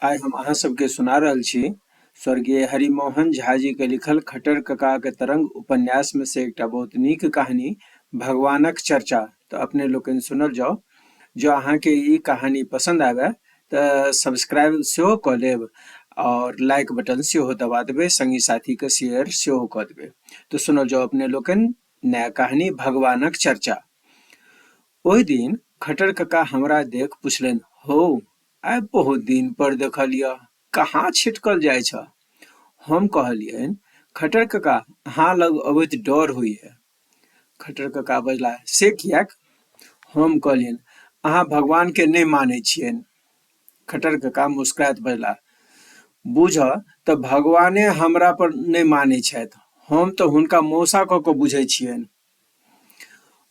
आइ हम अहाँ सबके सुना रहल छी स्वर्गीय हरिमोहन झा जी के लिखल खट्टर ककाक तरंग उपन्यास में से एकटा बहुत नीक कहानी भगवानक चर्चा। तऽ अपने लोकनि सुनल जाउ। जँ अहाँके ई कहानी पसन्द आबय तऽ सब्सक्राइब सेहो कऽ लेब आओर लाइक बटन सेहो दबा देबै, संगी साथीके शेयर सेहो कऽ देबै। तऽ सुनल जाउ अपने लोकनि नया कहानी भगवानक चर्चा। ओहि दिन खट्टर कका हमरा देख पुछलनि, हौ आइ बहुत दिन पर देखलियह, कहाँ छिटकल जाइ छह? हम कहलियनि, खट्टर कका अहाँ लग अबैत डर होइए। खट्टर कका बजलाह, से किएक? हम कहलियनि, अहाँ भगवानके नहि मानै छियनि। खट्टर कका मुस्कुराइत बजलाह, बूझह तऽ भगवाने हमरा पर नहि मानै छथि। हम तऽ हुनका मौसा कऽ कऽ बुझै छियनि।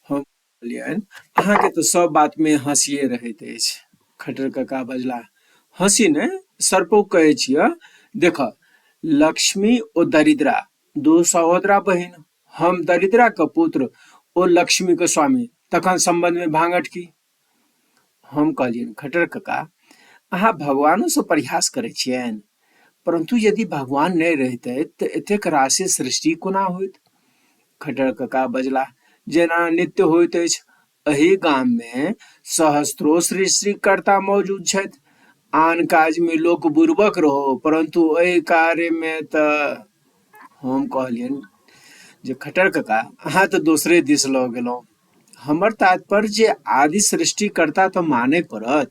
हम कहलियनि, अहाँके तऽ सब बातमे हँसिये रहैत अछि। खट्टर कका बजलाह, हँसी नहि, सरपो कहै छियह। देखह, लक्ष्मी ओ दरिद्रा दू सहोदरा बहिन। हम दरिद्राक पुत्र, ओ लक्ष्मीक स्वामी। तखन सम्बन्धमे भांगठ की? हम कहलियनि, खट्टर कका, अहाँ भगवानोसँ परिहास करै छियनि? परन्तु यदि भगवान नहि रहितथि तऽ एतेक राशि सृष्टि कोना होइत? खट्टर कका बजलाह, जेना नित्य होइत अछि। एहि गाममे सहस्त्रो सृष्टिकर्ता मौजूद छथि। आन काजमे लोक बुड़बक रहो, परन्तु एहि कार्यमे तऽ। हम कहलियनि जे खट्टर कका, अहाँ तऽ दोसरे दिस लऽ गेलहुँ। हमर तात्पर्य जे आदि सृष्टिकर्ता तऽ मानय पड़त।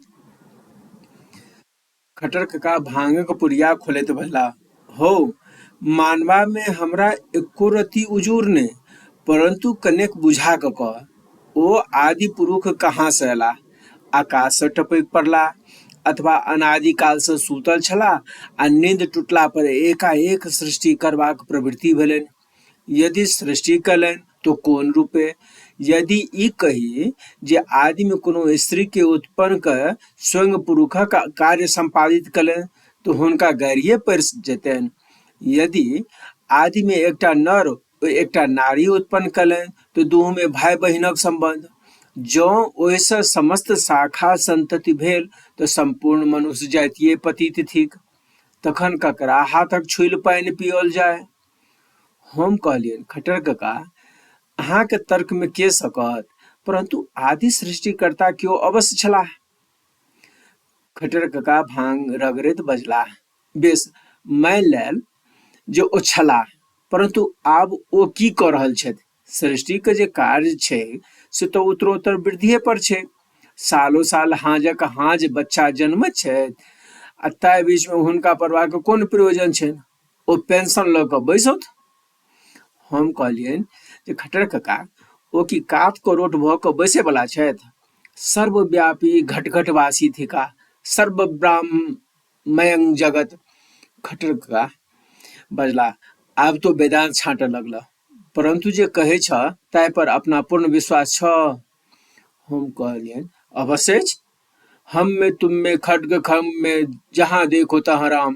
खट्टर कका भांगक पुड़िया खोलैत बजलाह, हौ, मानबामे हमरा एको रत्ती उजूर नहि, परन्तु कनेक बुझा कऽ कह। ओ आदि पुरुख कहाँसँ अयलाह? आकाशसँ टपकि पड़लाह अथवा अनादि कालसँ सूतल छलाह आ नींद टुटला पर एकाएक सृष्टि करबाक प्रवृत्ति भेलनि? यदि सृष्टि कयलनि तो कोन रूपे? यदि ई कही जे आदिमे कोनो स्त्रीके उत्पन्न कऽ स्वयं पुरुषक कार्य सम्पादित कयलनि तऽ हुनका गारिये पड़ि जेतनि। यदि आदिमे एकटा नर ओ एकटा नारी उत्पन्न कयलनि तऽ दुहूमे भाय बहिनक सम्बन्ध। जँ ओहिसँ समस्त शाखा सन्तति भेल तऽ सम्पूर्ण मनुष्य जातिये पतित थिक। तखन ककरा हाथक छुइल पानि पिऔल जाय? हम कहलियनि, खट्टर कका, अहाँक तर्कमे के सकत? परन्तु आदि सृष्टिकर्ता केओ अवश्य छलाह। खट्टर कका भांग रगड़ैत बजलाह, बेस, मानि लेल जे ओ छलाह, परन्तु आब ओ की कऽ रहल छथि? सृष्टिक जे कार्य छै से तऽ उत्तरोत्तर वृद्धिए पर छै। सालो साल हाँजक हाँज बच्चा जन्मैत छथि आ ताहि बीचमे हुनका पढ़बाक कोन प्रयोजन छनि? ओ पेंशन लऽ कऽ बैसौथ। हम कहलियनि जे खट्टर कका, ओ कि कात करोट भऽ कऽ बैसयवला छथि? सर्वव्यापी घट-घटवासी थिकाह, सर्वब्राह्ममयं जगत। खट्टर कका बजलाह, आब तो वेदान्त छाँटऽ लगलह, परन्तु जे कहै छह ताहि पर अपना पूर्ण विश्वास छह? हम कहलियनि, अवश्य अछि। हम में तुम में खड्ग खम में जहाँ देखो तहाँ राम।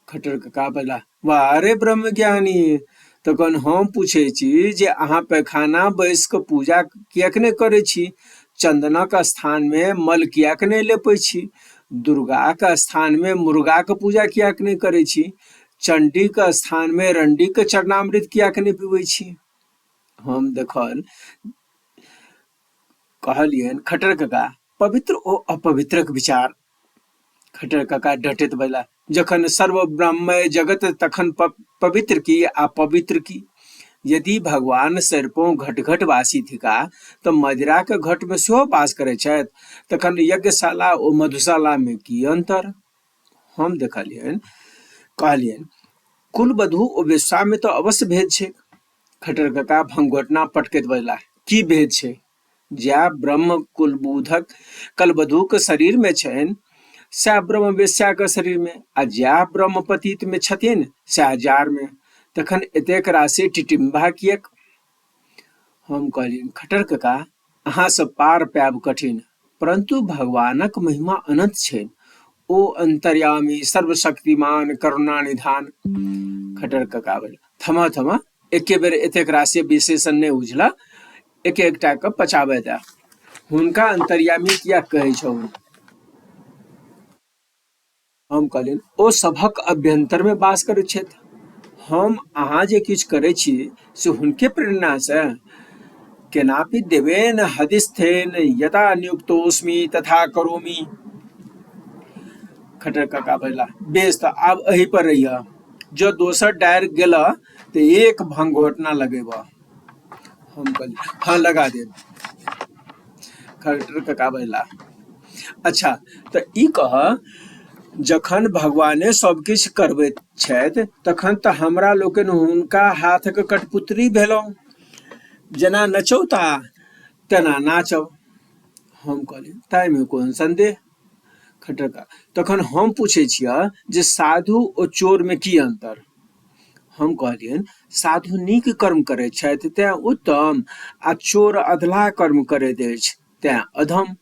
खट्टर कका बजलाह, वाह रे ब्रह्मज्ञानी! तखन हम पूछै छी जे अहाँ पैखाना बैसि कऽ पूजा किएक नहि करै छी? चन्दनक स्थानमे मल किएक नहि लेपै छी? दुर्गाक स्थानमे मुर्गाक पूजा किएक नहि करै छी? चण्डीक स्थानमे रण्डीक चरणामृत किएक नहि पीबै छी? हम देखल कहलियनि, खट्टर कका, पवित्र ओ अपवित्रक विचार। खट्टर कका डटैत बजला, जखन सर्व ब्रह्ममय जगत तखन पवित्र की आ पवित्र की? यदि भगवान सरिपों घट घट वासी थिका तऽ मदिराक घट मे सेहो वास करै छथि, तखन यज्ञशाला ओ मधुशाला मे की अंतर? हम देखलियनि, कहलियनि, कुलवधू ओ वेश्या मे तऽ अवश्य भेद छैक। खट्टर कका भंगघोटना पटकैत बजलाह, की भेद छै? जएह ब्रह्म कुलबुधक कलवधूक शरीरमे छनि सएह ब्रह्म वेश्याक शरीरमे आ जएह ब्रह्म पतितमे छथिन सएह जारमे। तखन एतेक राशि टिटिम्बा किएक? हम कहलियनि, खट्टर कका, अहाँसँ पार पायब कठिन, परन्तु भगवानक महिमा अनंत छनि। ओ अन्तर्यामी सर्वशक्तिमान करुणानिधान। खट्टर कका बजला, थमह थमह, एके बेर एतेक राशि विशेषण नहि उझला, एक एकटा के पचाबे दे। हुनका अन्तर्यामी किएक कहै छहुन? हम कहलियनि, ओ सभक अभ्यन्तरमे वास करैत छथि। हम अहाँ जे किछु करै छी से हुनके प्रेरणासँ। केनापि देवेन हदिस्थेन यथा नियुक्तोस्मि तथा करोमि। खटर काका बजला, बेस तऽ आब एहि पर रहिह, जँ दोसर डारि गेलह तऽ एक भंगघोटना लगेबह। हम कहलियै, हँ लगा देब। खटर काका बजला, अच्छा तऽ ई कह, जखन भगवाने सब किछु करबैत छथि तखन तऽ हमरा लोकनि हुनका हाथक कठपुतरी भेलहुँ, जेना नचौता तेना नाचब। हम कहलियै, ताहिमे कोन संदेह। खटर काका, तखन हम पूछै छियह जे साधु ओ चोरमे की अन्तर? हम कहलियनि, साधु नीक कर्म करैत छथि तेँ उत्तम आ चोर अधलाह कर्म करैत अछि तेँ अधम।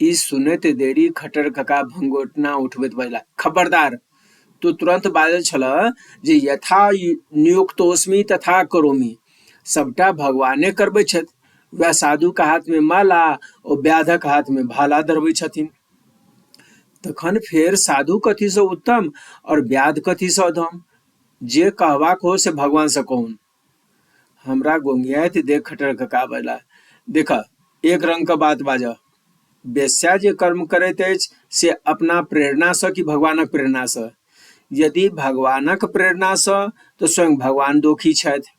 ई सुनैत देरी खटर कका भंगोटना उठबैत बजला, खबरदार, तू तुरंत बाजल छलह जे यथा नियुक्तोस्मि तथा करोमि। सबटा भगवाने करबै छथि। वएह साधुक हाथमे माला ओ व्याधक हाथमे भाला धरबै छथिन। तखन फेर साधु कथीसँ उत्तम और व्याध कथीसँ अधम? जे कहबाक हो से भगवानसँ कहून। हमरा गोंगियाइत देख खटर कका बजला, देख, एक रंग के बात बाजह। वेश्या जे कर्म करैत अछि से अपना प्रेरणासँ कि भगवानक प्रेरणासँ? यदि भगवानक प्रेरणासँ तऽ स्वयं भगवान दोखी छथि।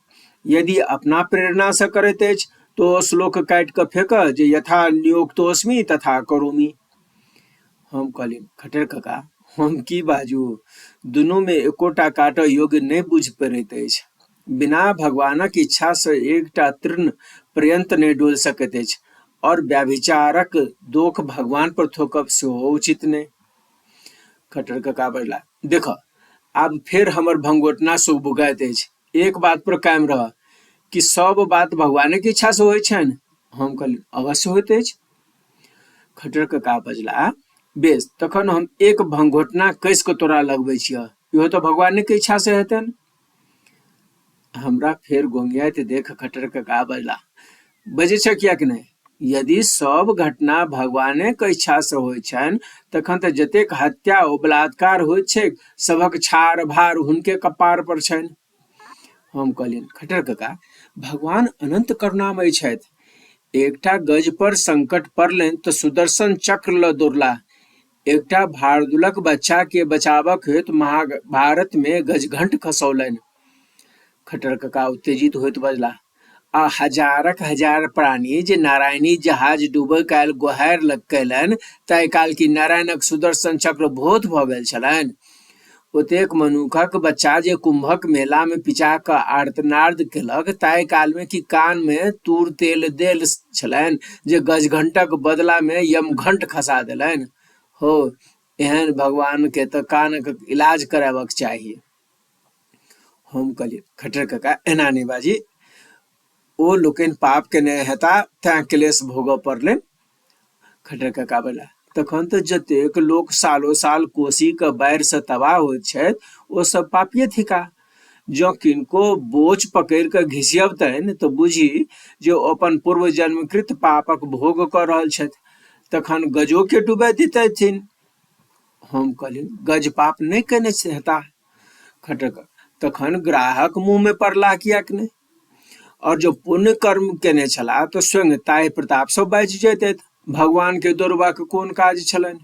यदि अपना प्रेरणासँ करैत अछि तऽ ओ श्लोक काटि कऽ फेक जे यथा नियुक्तोस्मि तथा करोमि। हम कहलियनि, खटर कका, हम की बाजू, दुनूमे एकोटा काटऽ योग्य नहि बुझि पड़ैत अछि। बिना भगवानक इच्छासँ एकटा तृण पर्यन्त नहि डोलि सकैत अछि और व्यभिचारक दोख भगवान पर थोकब सेहो उचित नहि। खटर कका बजला, देख, आब फेर हमर भंगोटना सुगबुगाइत अछि। एक बात पर कायम रह कि सब बात भगवाने के इच्छा से होइ छनि? हम कहली, अवश्य होइत अछि। खटर कका बजला, बेस, तखन हम एक भंगोटना कसि कऽ तोरा लगबै छियह, इहो तऽ भगवाने के इच्छा से हेतनि। हमरा फेर गोंगियाइत देख खटर कका बजला, बजै छ किएक नहि? यदि सब घटना भगवाने के इच्छा से होइ छनि तखन तऽ जतेक हत्या ओ बलात्कार होइत छैक सभक छार भार हुनके कपार पर छनि। हम कहलियनि, खटर कका, भगवान अनंत करुणामय छथि। एकटा गज पर संकट पड़लनि तऽ सुदर्शन चक्र लऽ दौड़ला। एकटा भारदुलक बच्चा के बचाबक हेतु महाभारत मे गजघंट खसौलनि। खटर कका उत्तेजित होइत बजलाह, आ हजारक हजार प्राणी जे नारायणी जहाज डूबय काल गोहारि लग कयलनि ताहि काल की नारायणक सुदर्शन चक्र भोथ भऽ गेल छलनि? ओतेक मनुखक बच्चा जे कुंभक मेला मे पिचा कऽ आर्तनाद केलक ताहि काल मे की कान मे तूर तेल देल छलनि जे गजघंटक बदला मे यमघंट खसा देलनि? हो, एहन भगवान के तऽ कानक इलाज कराबक चाही। हम कहलियै, खटर कका, एना नहि बाजी। ओ लोकनि पाप केने हेता तैं क्लेश भोगऽ पड़लनि। खटर कका बजला, तखन तऽ जतेक लोक सालो साल कोसीके बाढ़िसँ तबाह होइत छथि ओ सब पापिये थिका। जँ किनको बोच पकड़ि कऽ घिसियबतनि तऽ बुझी जे ओ अपन पूर्व जन्मकृत पापक भोग कऽ रहल छथि। तखन गजोके डुबा दितथिन। हम कहलियनि, गज पाप नहि केने हेताह। खटर तखन ग्राहक मुँहमे पड़लाह किएक नहि? और जो पुण्य कर्म केने छलाह तऽ स्वयं ताहि प्रतापसँ बाजि जैतथि, भगवानके दौड़बाक कोन काज छलनि?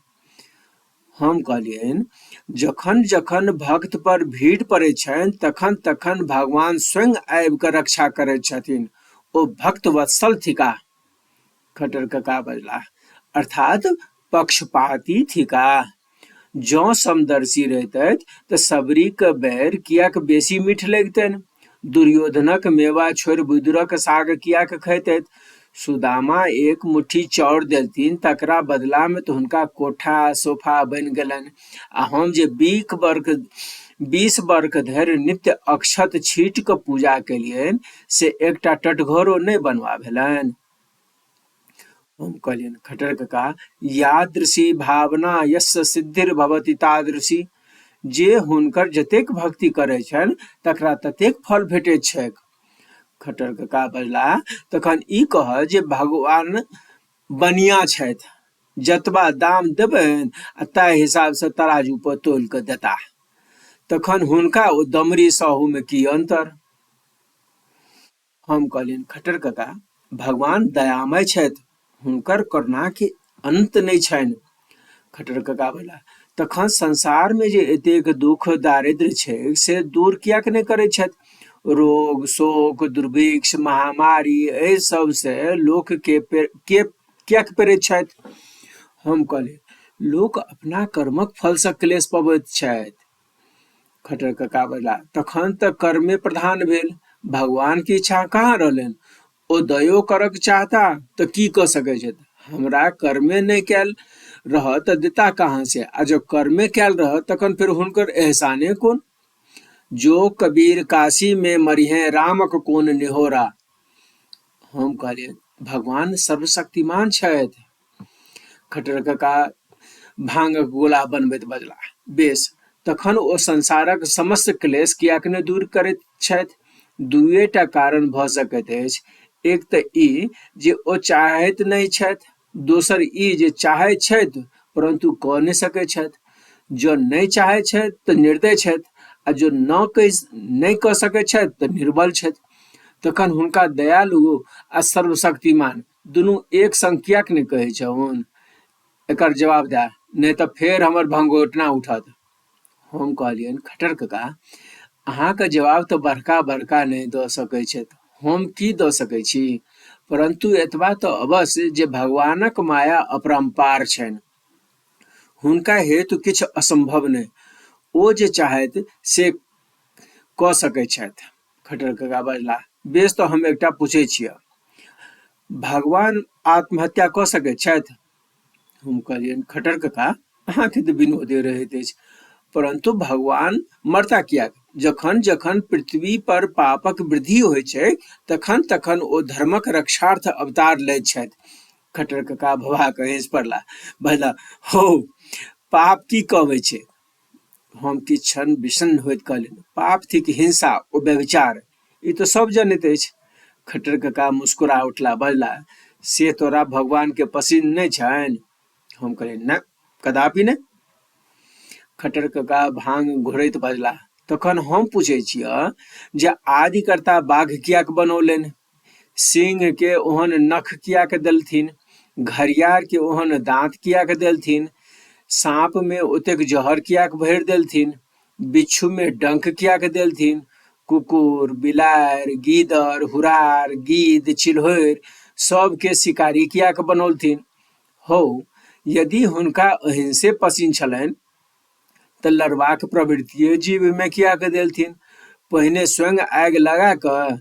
हम कहलियनि, जखन जखन भक्त पर भीड़ पड़ैत छनि तखन तखन भगवान स्वयं आबि कऽ रक्षा करैत छथिन। ओ भक्त वत्सल थिकाह। खटर कका बजलाह, अर्थात पक्षपाती थिकाह। जँ समदर्शी रहितथि तऽ सबरीक बैर किएक बेसी मीठ लगितनि? दुर्योधनक मेवा छोड़ि विदुरक साग किएक खैतथि? सुदामा एक मुट्ठी चाउर देलथिन तकरा बदलामे तऽ हुनका कोठा सोफा बनि गेलनि आ हम जे 20 बर्ख धरि नित्य अक्षत छीटि कऽ पूजा केलियनि से एकटा टटघरो नहि बनवा भेलनि। हम कहलियनि, खटर कका, यादृशी भावना यस्य सिद्धिर्भवति तादृशी। जे हुनकर जतेक भक्ति करै छनि तकरा ततेक फल भेटैत छैक। खटर कका बजलाह, तखन ई कह जे भगवान बनिया छथि। जतबा दाम देबनि आ ताहि हिसाबसँ तराजू पर तोलि कऽ देताह। तखन हुनका ओ दमरी साहुमे की अन्तर? हम कहलियनि, खट्टर कका, भगवान दयामय छथि, हुनकर करुणाके अन्त नहि छनि। खट्टर कका बजला, तखन संसारमे जे एतेक दुःख दारिद्र्य छै से दूर किएक नहि करै छथि? रोग, शोक, दुर्भिक्ष, महामारी एहि सबसँ लोकके के किएक पेरैत छथि? हम कहलियै, लोक अपना कर्मक फलसँ क्लेश पबैत छथि। खट्टर कका बजला, तखन तऽ कर्मे प्रधान भेल, भगवान के इच्छा कहाँ रहलनि? ओ दयो करक चाहता तऽ की कऽ सकै छथि? हमरा कर्मे नहि कयल रहत तऽ देता कहाँ से? आ जँ कर्मे कयल रहत तखन फेर हुनकर एहसाने कोन? जो कबीर काशी में मरिहे रामक कोन निहोरा। हम कहलियै, भगवान सर्वशक्तिमान छथि। खट्टर कका भांगक गोला बनबैत बजलाह, बेस, तखन ओ संसारक समस्त क्लेश किएक नहि दूर करैत छथि? दुइए टा कारण भऽ सकैत अछि। एक तऽ ई जे ओ चाहैत नहि छथि, दोसर ई जे चाहैत छथि परन्तु कऽ नहि सकैत छथि। जँ नहि चाहैत छथि तऽ निर्दय छथि आ जँ नहि कऽ सकैत छथि तऽ निर्बल छथि। तखन हुनका दयालु आ सर्वशक्तिमान दुनू एक संग किएक नहि कहै छहुन? एकर जवाब दए, नहि तऽ फेर हमर भंगोटना उठत। हम कहलियनि, खट्टर कका, अहाँके जवाब तऽ बड़का बड़का नहि दऽ सकै छथि, हम की दऽ सकै छी? परन्तु एतबा तऽ अवश्य जे भगवानक माया अपरम्पार छनि। हुनका हेतु किछु असम्भव नहि। ओ जे चाहथि से कऽ सकै छथि। खट्टर कका बजलाह, बेस तऽ हम एकटा पूछै छियह, भगवान आत्महत्या कऽ सकैत छथि? हम कहलियनि, खट्टर कका, अहाँके तऽ विनोदे रहैत अछि, परन्तु भगवान मरता किएक? जखन जखन पृथ्वी पर पापक वृद्धि होइ छै तखन तखन ओ धर्मक रक्षार्थ अवतार लैत छथि। खट्टर कका भभा कऽ हँसि पड़ला, बजला, हौ, पाप की कहबै छै? हम किछु क्षण विषण्ण होइत कहलियनि, पाप थिक हिंसा ओ व्यभिचार, ई तऽ सब जनैत अछि। खट्टर कका मुस्कुरा उठला, बजला, से तोरा भगवान के पसिन्न नहि छनि? हम कहलियनि, नहि, कदापि नहि। खट्टर कका भांग घोरैत बजला, तखन हम पूछै छियह जे आदिकर्ता बाघ किएक बनौलनि? सिंह के ओहन नख किएक देलथिन? घड़ियार के ओहन दाँत किएक देलथिन? साँप मे ओतेक जहर किएक भरि देलथिन? बिच्छू मे डंक किएक देलथिन? कुकुर, बिलाड़ि, गीदड़, हुरार, गिद्ध, चिल्होरि सबके शिकारी किएक बनौलथिन? हौ, यदि हुनका अहिंसे पसिन छलनि तऽ लड़बाक प्रवृत्तिए जीवमे किएक देलथिन? पहिने स्वयं आगि लगा कऽ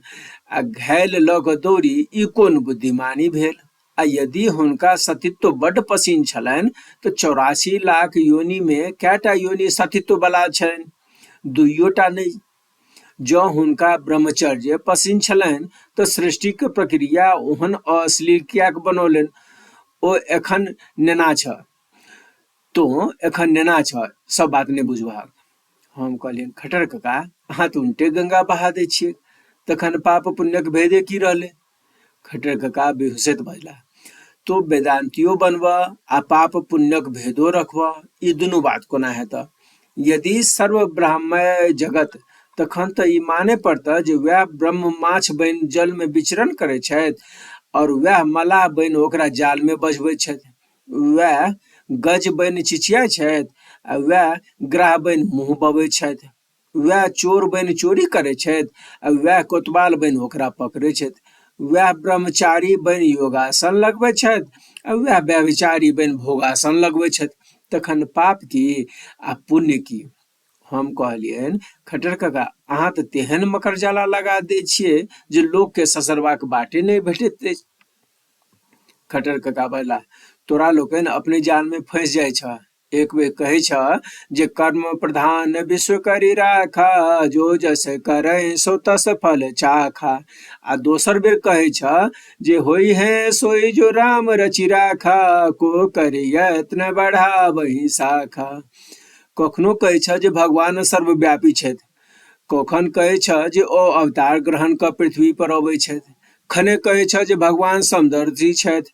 आ घैल लऽ कऽ दौड़ी, ई कोन बुद्धिमानी भेल? आ यदि हुनका सतीत्व बड्ड पसिन छलनि तऽ 84 लाख योनिमे कएटा योनि सतीत्व बला छनि? दुइयोटा नहि। जँ हुनका ब्रह्मचर्य पसिन छलनि तऽ सृष्टिक प्रक्रिया ओहन अश्लील किएक बनौलनि? ओ एखन नेना छह। तोँ एखन नेना छह, सब बात नहि बुझबहक। हम कहलियनि, खट्टर कका, अहाँ तऽ उनटे गंगा बहा दै छियै, तखन पाप पुण्यक भेदे की रहलै? खट्टर कका बिहुँसैत बजलाह, तोँ वेदान्तियो बनबह आ पाप पुण्यक भेदो रखबह, ई दुनू बात कोना हेतह? यदि सर्व ब्राह्मय जगत, तखन तऽ ई माने पड़तह जे वएह ब्रह्म माछ बनि जलमे विचरण करै छथि आओर वएह मलाह बनि ओकरा जालमे बझबै छथि। वएह गज बनि चिचियाइ छथि आ वएह ग्राह बनि मुँह बबै छथि। वएह चोर बनि चोरी करै छथि आ वएह कोतवाल बनि ओकरा पकड़ै छथि। वएह ब्रह्मचारी बनि योगासन लगबै छथि आ वएह व्यभिचारी बनि भोगासन लगबै छथि। तखन पाप की आ पुण्य की? हम कहलियनि, खट्टर कका, अहाँ तऽ तेहन मकरजाला लगा दै छियै जे लोकके ससरबाक बाटे नहि भेटैत अछि। खट्टर कका बजलाह, तोरा लोकनि अपने जालमे फँसि जाइ छह। एक बेर कहै छह जे कर्म प्रधान विश्व करि राखा, जो जस करै सो तस फल चाखा। आ दोसर बेर कहै छह जे होई है सोई जो राम रचि राखा, को कर यत्न बढ़ाबही शाखा। कखनो कहै छह जे भगवान सर्वव्यापी छथि, कखन कहै छह जे ओ अवतार ग्रहण कऽ पृथ्वी पर अबै छथि, खने कहै छह जे भगवान समदर्शी छथि,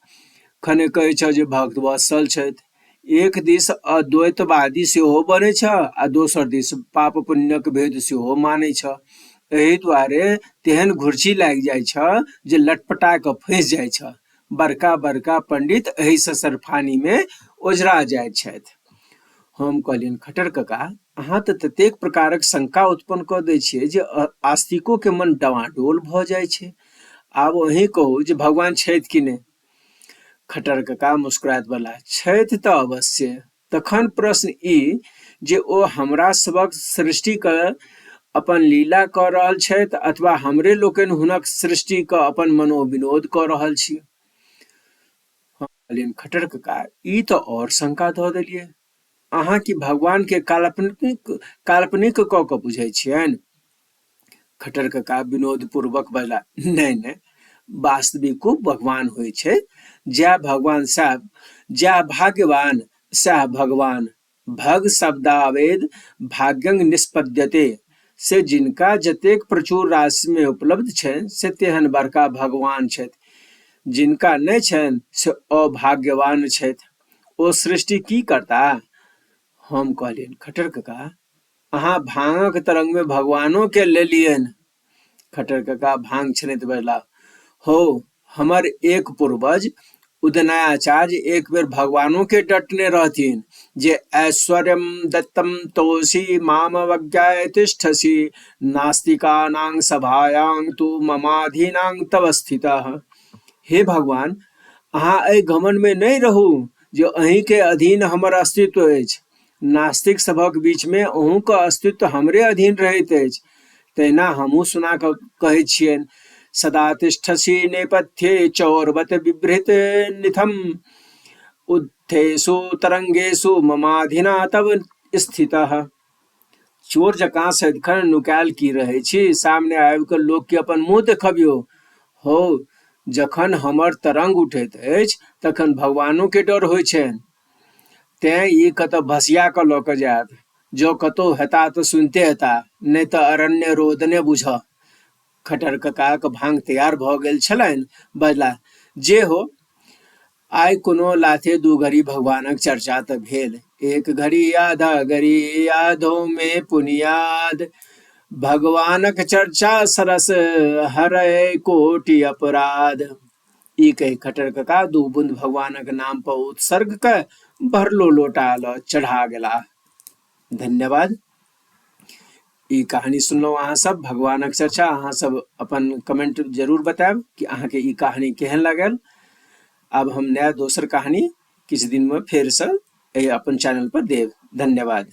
खने कहै छह जे भक्त वत्सल छथि। एक दिस अद्वैतवादी सेहो बनै छह आ दोसर दिस पाप पुण्यक भेद सेहो मानै छह। एहि दुआरे तेहन घुरछी लागि जाइ छह जे लटपटा कऽ फँसि जाइ छह। बड़का बड़का पंडित एहि ससरफानी मे ओझरा जाइत छथि। हम कहलियनि, खट्टर कका, अहाँ तऽ ततेक प्रकारक शंका उत्पन्न कऽ दै छियै जे आस्तिको के मन डवाडोल भऽ जाइ छै। आब अहीं कहू जे भगवान छथि कि नहि? खट्टर कका मुस्कुराइत बजलाह, छथि तऽ अवश्य। तखन प्रश्न ई जे ओ हमरा सभक सृष्टि क अपन लीला कऽ रहल छथि अथवा हमरे लोकनि हुनक सृष्टि क अपन मनोविनोद कऽ रहल छी? हम कहलियनि, खट्टर कका, ई तऽ और शंका धऽ देलियै। अहाँ की भगवान के काल्पनिक काल्पनिक कऽ कऽ बुझै छियनि? खट्टर कका विनोद पूर्वक बजला, नहि नहि, वास्तविको भगवान होइ छै। जय भगवान साहब, जय भाग्यवान सएह भगवान। भग शब्दावेद भाग्यं निष्पद्यते, से जिनका जतेक प्रचुर राशि मे उपलब्ध छनि से तेहन बड़का भगवान छथि, जिनका नहि छनि से अभाग्यवान छथि। ओ सृष्टि की करता? हम कहलियनि, खट्टर कका, अहाँ भांगक तरंग मे भगवानो के लेलियनि। खट्टर कका भांग छनैत बजला, हौ, हमर एक पूर्वज उदनायाचार्य एक बेर भगवानो के डटने रहथिन जे ऐश्वर्यम दत्तम तोषी माम अवज्ञाय तिष्ठसि नास्तिकानां सभायां तु ममाधीनां तव स्थितः। हे भगवान, अहाँ एहि घमंड मे नहि रहू जे अहीं के अधीन हमर अस्तित्व अछि। नास्तिक सभक बीच मे अहूँ के अस्तित्व हमरे अधीन रहैत अछि। तहिना हमहूँ सुना कऽ कहै छियनि, सदा तिष्ठसि नेपथ्ये चौरवत बिभ्रत निथम उत्थेषु तरंगेषु ममाधीना तव स्थितः। चोर जकाँ सदिखन नुकायल की रहै छी? सामने आबि कऽ लोक के अपन मुँह देखबियौ। हौ, जखन हमर तरंग उठैत अछि तखन भगवानो के डर होइ छनि। तेँ ई कतऽ भसिया कऽ लऽ कऽ जायत। जँ कतहु हेताह तऽ सुनिते हेताह, नहि तऽ अरण्य रोदने बूझह। खट्टर ककाक भांग तैयार भऽ गेल छलनि। बजलाह, जे हो, आइ कोनो लाथे दू घड़ी भगवानक चर्चा तऽ भेल। एक घड़ी आधा घड़ी आधो मे पुनियाद, भगवानक चर्चा सरस हरय कोटि अपराध। ई कहि खट्टर कका दू बूंद भगवानक नाम पर उत्सर्ग कऽ भरलो लोटा लऽ चढ़ा गेलाह। धन्यवाद। ई कहानी सुनलहुँ अहाँ सब भगवानक चर्चा। अहाँ सब अपन कमेंट जरूर बतायब कि अहाँके ई कहानी केहन लागल। आब हम नया दोसर कहानी किछु दिन में फेर से एहि अपन चैनल पर देब। धन्यवाद।